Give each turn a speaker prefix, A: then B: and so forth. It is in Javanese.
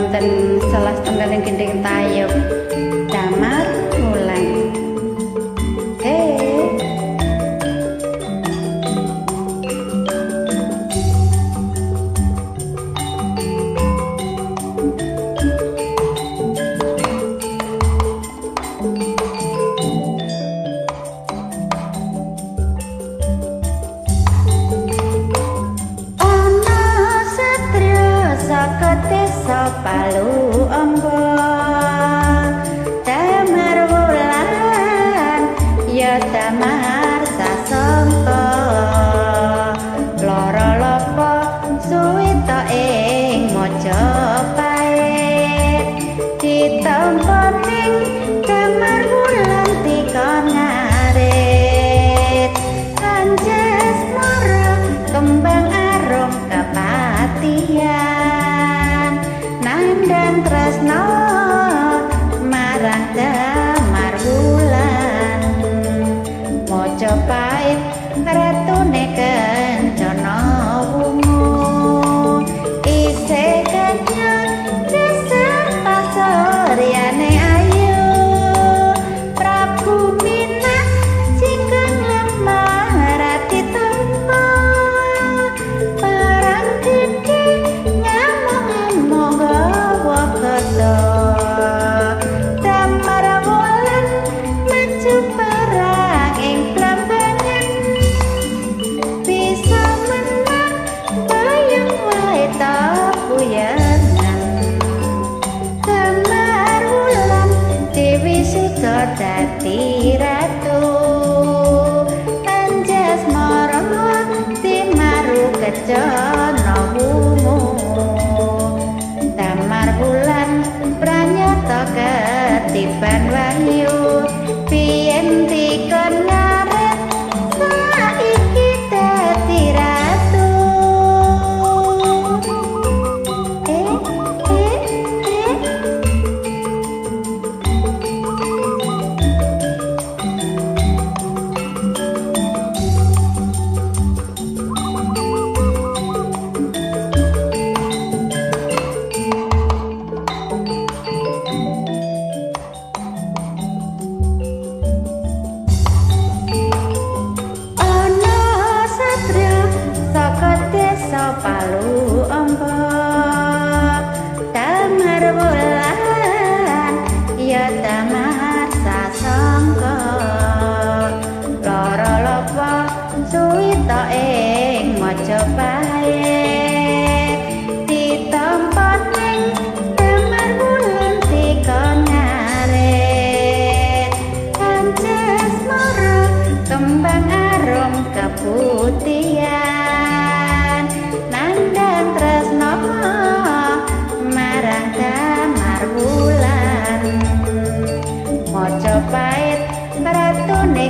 A: Wonten salah setunggaling gendhing tayub Damar Wulan. Palu Amba Damar Wulan ya damar sasongko lara lopo suwita ing Majapahit ditampa ning Damar Wulan dikon ngarit Anjasmara kembang arum kepatihan nandang tresno marang Damar Wulan. Majapahit ratune kencana wungu isih kenyot jasad pasuryane ayu Prabu Minak jingkang lemah rati tampa perang gedhe ngamuk-ngamuk Damar Wulan maju perang ing Blambangan bisa menang bayang wae ta guyonan. Damar Wulan Dewi Suta dadi ratu Anjasmara timaru kencana wungu. Damar Wulan pranyata ketiban wahyu biyen dikon ngarit saiki dadi ratu. Palu Amba Damar Wulan ya damar sasongko lara lopo suwita ing Majapahit ditampa ning Damar Wulan dikon ngarit Anjasmara kembang arum keputihan nandang tresno marang Damar Wulan. Majapahit ratune.